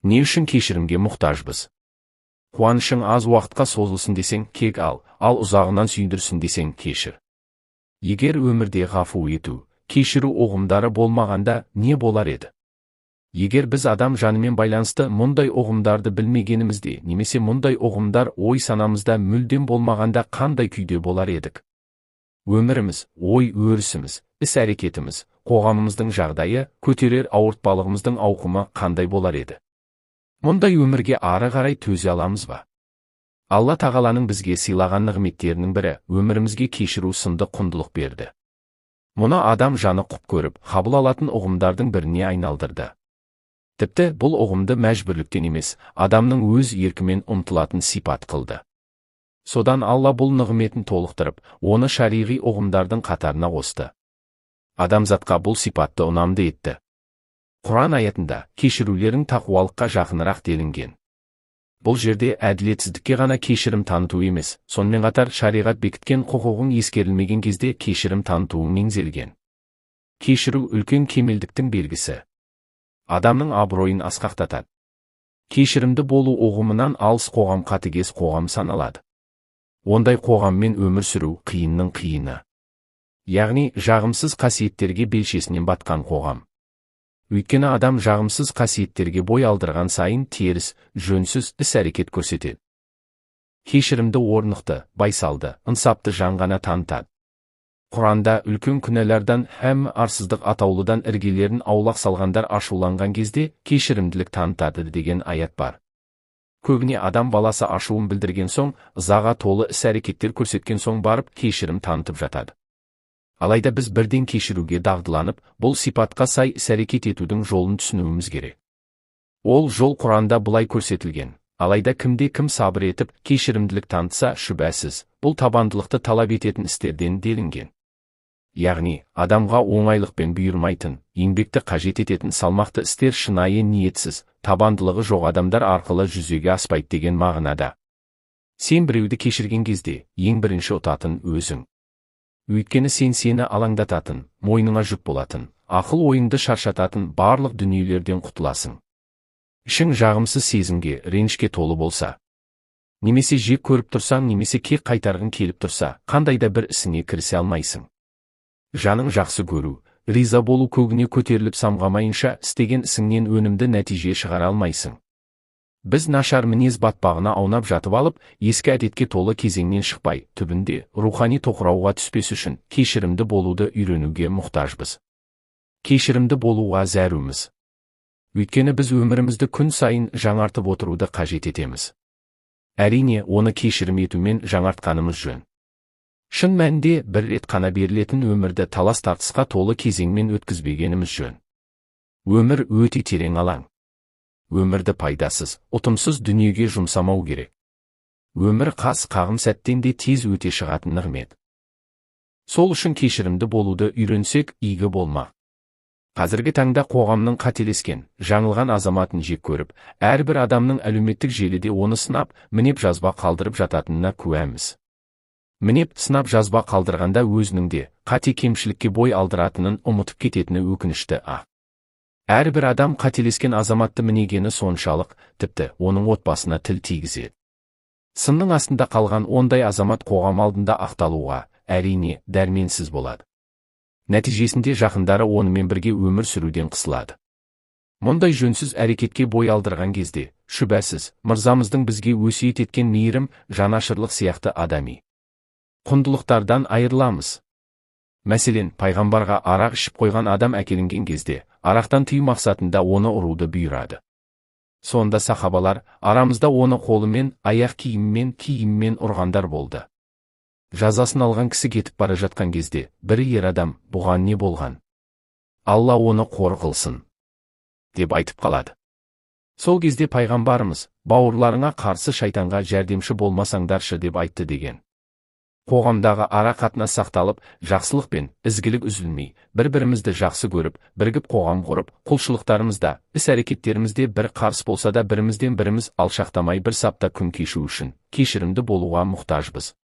Не үшін кешірімге мұқтажбыз? Қуанышың аз уақытқа созылсын десең, кек ал, ал ұзағынан сүйіндірсін десең, кешір. Егер өмірде ғафу ету, кешіру ұғымдары болмағанда не болар еді? Егер біз адам жанымен байланысты мұндай ұғымдарды білмегенімізде, немесе мұндай ұғымдар ой санамызда мүлдем болмағанда қандай күйде болар едік? Өміріміз, ой өрісіміз, іс-әрекетіміз, қоғамымыздың жағдайы, көтерер ауыртпалығымыздың ауқымы қандай болар еді? Мұндай өмірге ары қарай төзе аламыз ба? Алла Тағаланың бізге сыйлаған нығметтерінің бірі өмірімізге кешіру сынды құндылық берді. Мұны адам жаны құп көріп, қабыл алатын ұғымдардың біріне айналдырды. Тіпті бұл ұғымды мәжбүрліктен емес, адамның өз еркімен ұмтылатын сипат қылды. Содан Алла бұл нығметін толықтырып, оны шариғи ұғымдардың қатарына қосты. Адамзатқа бұл сипатты ұнамды етті. Құран аятында кешірулерің тақуалыққа жақынырақ делінген. Бұл жерде әділетсіздікке ғана кешірім таныту емес, сонымен қатар шариғат бекіткен құқығың ескерілмеген кезде кешірім танытуың меңзелген. Кешіру үлкен кемелдіктің белгісі. Адамның абыройын асқақтатады. Кешірімді болу ұғымынан алыс қоғам қатыгез қоғам саналады. Ондай қоғаммен өмір сүру қиынның қиыны. Яғни жағымсыз қасиеттерге белшесінен батқан қоғам. Өйткені адам жағымсыз қасиеттерге бой алдырған сайын теріс, жөнсіз іс-әрекет көрсетеді. Кешірімді орнықты, байсалды, ынсапты жан ғана танытады. Құранда үлкен күнәлардан һәм арсыздық атаулыдан іргелерін аулақ салғандар ашуланған кезде кешірімділік танытады деген аят бар. Көбіне адам баласы ашуын білдірген соң, ызаға толы іс-әрекеттер көрсеткен соң барып кешірім танытып жатады. Алайда біз бірден кешіруге дағдыланып, бұл сипатқа сай іс-әрекет етудің жолын түсінуіміз керек. Ол жол Құранда былай көрсетілген. Алайда кімде кім сабыр етіп, кешірімділік танытса, шүбәсіз, бұл табандылықты талап ететін істерден делінген. Яғни, адамға оңайлықпен бұйырмайтын, еңбекті қажет ететін салмақты істер шынайы ниетсіз, табандылығы жоқ адамдар арқылы жүзеге аспайды деген мағынада. Сен біреуді кешірген кезде, ең бірінші ұтатын өзің. Өйткені сен сені алаңдататын, мойныңа жүк болатын, ақыл ойыңды шаршататын барлық дүниелерден құтыласың. Ішің жағымсыз сезімге, ренішке толы болса, немесе жек көріп тұрсаң, немесе кек қайтарғың келіп тұрса, қандай да бір ісіңе кірісе алмайсың. Жаның жақсы көру, риза болу көгіне көтеріліп самғамайынша істеген ісіңнен өнімді нәтиже шығара алмайсың. Біз нашар мінез батпағына аунап жатып алып, ескі әдетке толы кезеңнен шықпай, түбінде рухани тоқырауға түспес үшін кешірімді болуды үйренуге мұқтажбыз. Кешірімді болуға зәруміз. Өйткені біз өмірімізді күн сайын жаңартып отыруды қажет етеміз. Әрине, оны кешірім етумен жаңартқанымыз жөн. Шын мәнінде бір рет қана берілетін өмірді талас-тартысқа толы кезеңмен өткізбегеніміз жөн. Өмір өте терең алаң. Өмірді пайдасыз, ұтымсыз дүниеге жұмсамау керек. Өмір қас қағым сәттен де тез өте шығатын нығмет. Сол үшін кешірімді болуды үйренсек, игі болмақ. Қазіргі таңда қоғамның қателескен, жаңылған азаматын жек көріп, әрбір адамның әлеуметтік желіде оны сынап, мінеп жазба қалдырып жататынына куәміз. Мінеп, сынап жазба қалдырғанда өзінің де қате кемшілікке бой алдыратынын ұмытып кететіні өкінішті а. Әрбір адам қателескен азаматты мінегені соншалық, тіпті оның отбасына тіл тигізеді. Сынның астында қалған ондай азамат қоғам алдында ақталуға, әрине, дәрменсіз болады. Нәтижесінде жақындары онымен бірге өмір сүруден қысылады. Мұндай жөнсіз әрекетке бой алдырған кезде, шүбәсіз, мырзамыздың бізге өсиет еткен мейірім, жанашырлық сияқты адами құндылықтардан айырыламыз. Мәселен, пайғамбарға арақ ішіп қойған адам әкелінген кезде, арақтан тыю мақсатында оны ұруды бұйырады. Сонда сахабалар, арамызда оны қолымен, аяқ киіммен, киіммен ұрғандар болды. Жазасын алған кісі кетіп бара жатқан кезде, бір ер адам, бұған не болған? Алла оны қор қылсын, деп айтып қалады. Сол кезде пайғамбарымыз, бауырларыңа қарсы шайтанға жәрдемші болмасаңдаршы деп айтты деген. Қоғамдағы ара қатынас сақталып, жақсылық пен ізгілік үзілмей, бір-бірімізді жақсы көріп, бірігіп қоғам құрып, құлшылықтарымызда, іс-әрекеттерімізде бір қарыс болса да бірімізден біріміз алшақтамай бір сапта күн кешу үшін кешірімді болуға мұқтажбыз.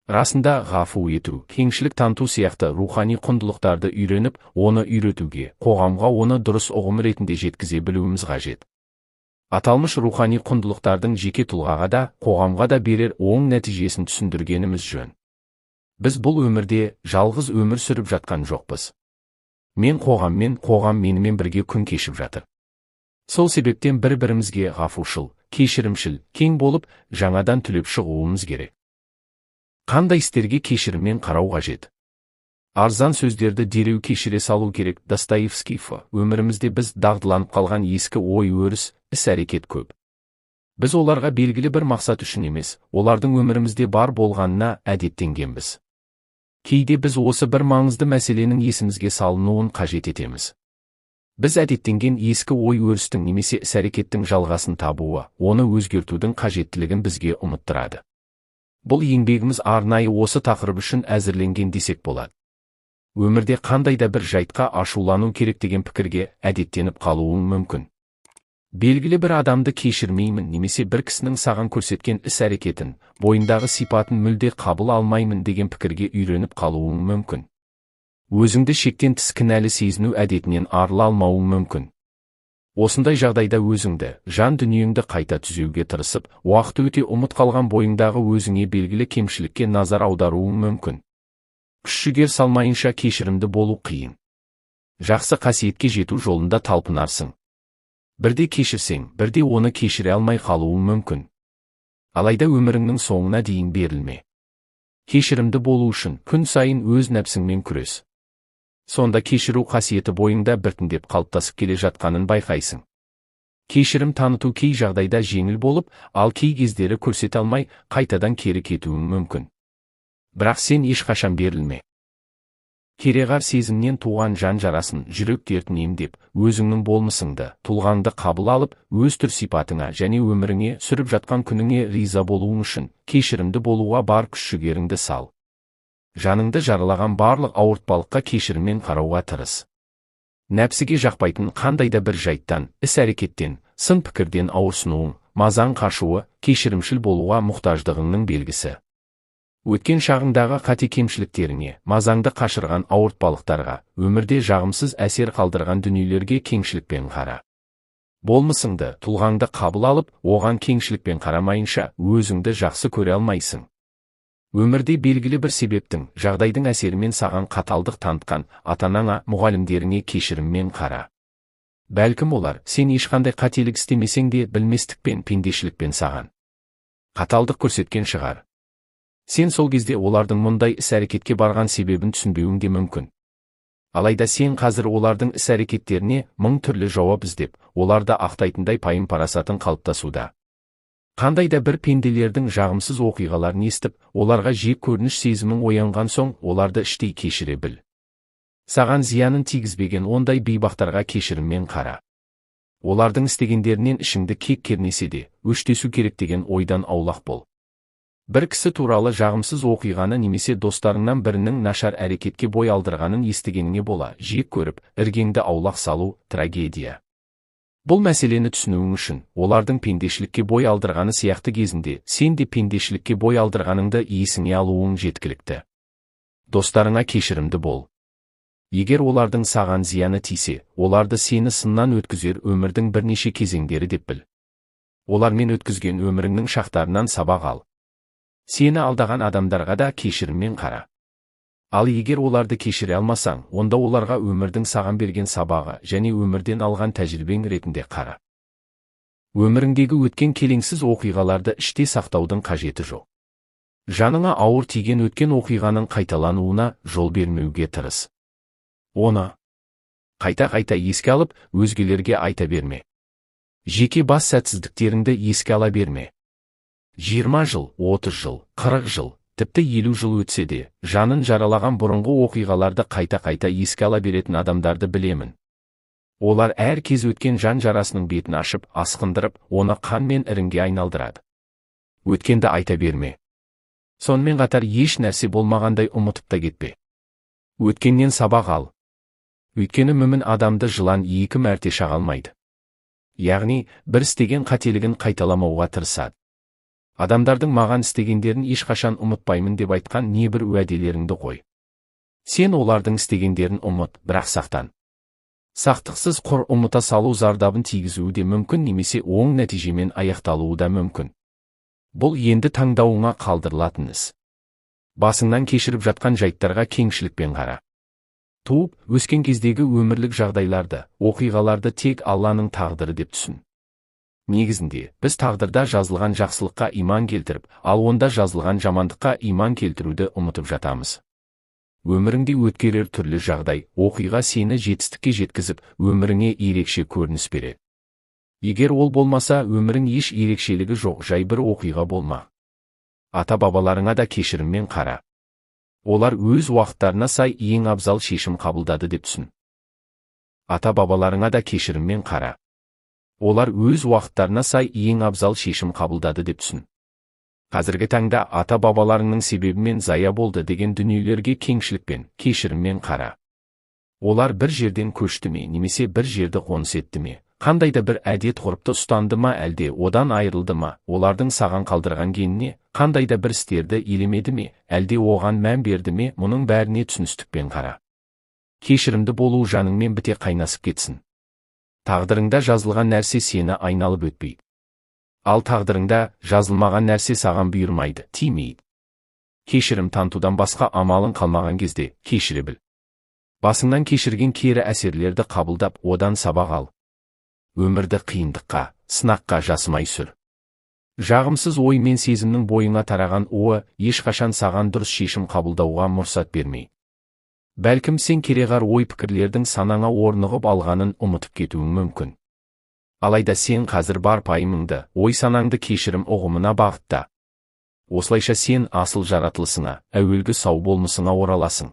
Расында ғафу ету, кеңшілік таныту сияқты рухани құндылықтарды үйреніп, оны үйретуге, қоғамға оны дұрыс ұғым ретінде жеткізе білуіміз қажет. Аталмыш рухани құндылықтардың жеке тұлғаға да, қоғамға да берер оң нәтижесін түсіндіргеніміз жөн. Біз бұл өмірде жалғыз өмір сүріп жатқан жоқпыз. Мен қоғаммен, қоғам менімен бірге күн кешіп жатыр. Сол себептен бір-бірімізге ғафушыл, кешірімшіл, кең болып, жаңадан түлеп шығуымыз керек. Қандай істерге кешіріммен қарау қажет? Арзан сөздерді дереу кешіре салу керек. Достоевский Ф. Өмірімізде біз дағдыланып қалған ескі ой-өріс, іс-әрекет көп. Біз оларға белгілі бір мақсат үшін емес, олардың өмірімізде бар болғанына әдеттенгенбіз. Кейде біз осы бір маңызды мәселенің есімізге салынуын қажет етеміз. Біз әдеттенген ескі ой-өрістің немесе іс-әрекеттің жалғасын табуы, оны өзгертудің қажеттілігін бізге ұмыттырады. Бұл еңбегіміз арнайы осы тақырып үшін әзірленген десек болады. Өмірде қандай да бір жайтқа ашулану керек деген пікірге әдеттеніп қалуың мүмкін. Белгілі бір адамды кешірмеймін немесе бір кісінің саған көрсеткен іс-әрекетін, бойындағы сипатын мүлде қабыл алмаймын деген пікірге үйреніп қалуың мүмкін. Өзіңді шектен тыс кінәлі сезіну әдетінен арыла алмауың мүмкін. Осындай жағдайда өзіңді, жан дүниеңді қайта түзеуге тырысып, уақыт өте ұмыт қалған бойыңдағы өзіңе белгілі кемшілікке назар аударуың мүмкін. Күш-жігер салмайынша кешірімді болу қиын. Жақсы қасиетке жету жолында талпынарсың. Бірде кешірсең, бірде оны кешіре алмай қалуың мүмкін. Алайда өміріңнің соңына дейін берілме. Кешірімді болу үшін күн сайын өз нәпсіңмен күрес. Сонда кешіру қасиеті бойыңда біртіндеп қалыптасып келе жатқанын байқайсың. Кешірім таныту кей жағдайда жеңіл болып, ал кей кездері көрсете алмай, қайтадан кері кетуің мүмкін. Бірақ сен ешқашан берілме. Кереғар сезімнен туған жан жарасын, жүрек дертін емдеп, өзіңнің болмысыңды, тұлғаңды қабыл алып, өз түр сипатыңа және өміріңе, сүріп жатқан күніңе риза болуың үшін, кешірімді болуға бар күш-жігеріңді сал. Жаныңды жаралаған барлық ауыртпалыққа кешіріммен қарауға тырыс. Нәпсіге жақпайтын қандай да бір жайттан, іс-әрекеттен, сын пікірден ауырсынуың, мазаң қашуы, кешірімшіл болуға мұқтаждығыңның белгісі. Өткен шағыңдағы қате кемшіліктеріңе, мазаңды қашырған ауыртпалықтарға, өмірде жағымсыз әсер қалдырған дүниелерге кеңшілікпен қара. Болмысыңды, тұлғаңды қабыл алып, оған кеңшілікпен қарамайынша, өзіңді жақсы көре алмайсың. Өмірде белгілі бір себептің, жағдайдың әсерімен саған қаталдық танытқан ата-анаңа, мұғалімдеріңе кешіріммен қара. Бәлкім олар, сен ешқандай қателік істемесең де білместікпен, пендешілікпен саған қаталдық көрсеткен шығар. Сен сол кезде олардың мұндай іс-әрекетке барған себебін түсінбеуің де мүмкін. Алайда сен қазір олардың іс-әрекеттеріне мың түрлі жауап іздеп, оларды ақтайтындай пайым-парасатың қалыптасуда. Қандай да бір пенделердің жағымсыз оқиғаларын естіп, оларға жек көрініш сезімің оянған соң, оларды іштей кешіре біл. Саған зиянын тигізбеген ондай бейбақтарға кешіріммен қара. Олардың істегендерінен ішіңді кек кернесе де, өштесу керек деген ойдан аулақ бол. Бір кісі туралы жағымсыз оқиғаны немесе достарыңнан бірінің нашар әрекетке бой алдырғанын естігеніңе бола, жек көріп, іргеңді аулақ салу трагедия. Бұл мәселені түсінуің үшін, олардың пендешілікке бой алдырғаны сияқты кезінде, сен де пендешілікке бой алдырғаныңды есіңе алуың жеткілікті. Достарыңа кешірімді бол. Егер олардың саған зияны тисе, оларды сені сыннан өткізер өмірдің бірнеше кезеңдері деп біл. Олармен өткізген өміріңнің шақтарынан сабақ ал. Сені алдаған адамдарға да кешіріммен қара. Ал егер оларды кешіре алмасаң, онда оларға өмірдің саған берген сабағы және өмірден алған тәжірибең ретінде қара. Өміріңдегі өткен келеңсіз оқиғаларды іште сақтаудың қажеті жоқ. Жаныңа ауыр тиген өткен оқиғаның қайталануына жол бермеуге тырыс. Оны қайта-қайта еске алып, өзгелерге айта берме. Жеке бас сәтсіздіктеріңді еске ала берме. 20 жыл, 30 жыл, 40 жыл, тіпті 50 жыл өтсе де, жанын жаралаған бұрынғы оқиғаларды қайта-қайта еске ала беретін адамдарды білемін. Олар әр кез өткен жан жарасының бетін ашып, асқындырып, оны қан мен іріңге айналдырады. Өткенді айта берме. Сонымен қатар еш нәрсе болмағандай ұмытып та кетпе. Өткеннен сабақ ал. Өйткені мүмін адамды жылан екі мәрте шаға алмайды. Яғни, бір істеген қателігін қайталамауға тырысады. Адамдардың маған істегендерін ешқашан ұмытпаймын деп айтқан небір уәделеріңді қой. Сен олардың істегендерін ұмыт, бірақ сақтан. Сақтықсыз құр ұмыта салу зардабын тигізуі де мүмкін немесе оң нәтижемен аяқталуы да мүмкін. Бұл енді таңдауыңа қалдырылатын іс. Басыңнан кешіріп жатқан жайттарға кеңшілікпен қара. Туып, өскен кездегі өмірлік жағдайларды, оқиғаларды тек Алланың тағдыры деп түсін. Негізінде, біз тағдырда жазылған жақсылыққа иман келтіріп, ал онда жазылған жамандыққа иман келтіруді ұмытып жатамыз. Өміріңде өткерер түрлі жағдай, оқиға сені жетістікке жеткізіп, өміріңе ерекше көрініс береді. Егер ол болмаса, өмірің еш ерекшелігі жоқ жай бір оқиға болма. Ата-бабаларыңа да кешіріммен қара. Олар өз уақыттарына сай ең абзал шешім қабылдады деп түсін. Ата-бабаларыңа да кешіріммен қара. Олар өз уақыттарына сай ең абзал шешім қабылдады деп түсін. Қазіргі таңда ата-бабаларыңның себебімен зая болды деген дүниелерге кеңшілікпен, кешіріммен қара. Олар бір жерден көшті ме, немесе бір жерді қоныс етті ме, қандай да бір әдет ғұрыпты ұстанды ма, әлде одан айырылды ма, олардың саған қалдырған геніне, қандай да бір істерді елемеді ме, әлде оған мән берді ме, мұның бәріне түсіністікпен қара. Кешірімді болу жаныңмен біте қайнасып кетсін. Тағдырыңда жазылған нәрсе сені айналып өтпейді. Ал тағдырыңда жазылмаған нәрсе саған бұйырмайды, тимейді. Кешірім танытудан басқа амалың қалмаған кезде кешіре біл. Басыңнан кешірген кері әсерлерді қабылдап, одан сабақ ал. Өмірді қиындыққа, сынаққа жасымай сүр. Жағымсыз ой мен сезімнің бойыңа тараған уы ешқашан саған дұрыс шешім қабылдауға мұрсат бермей. Бәлкім сен кереғар ой-пікірлердің санаңа орнығып алғанын ұмытып кетуің мүмкін. Алайда сен қазір бар пайымыңды, ой-санаңды кешірім ұғымына бағытта. Осылайша сен асыл жаратылысыңа, әуелгі сау болмысыңа ораласың.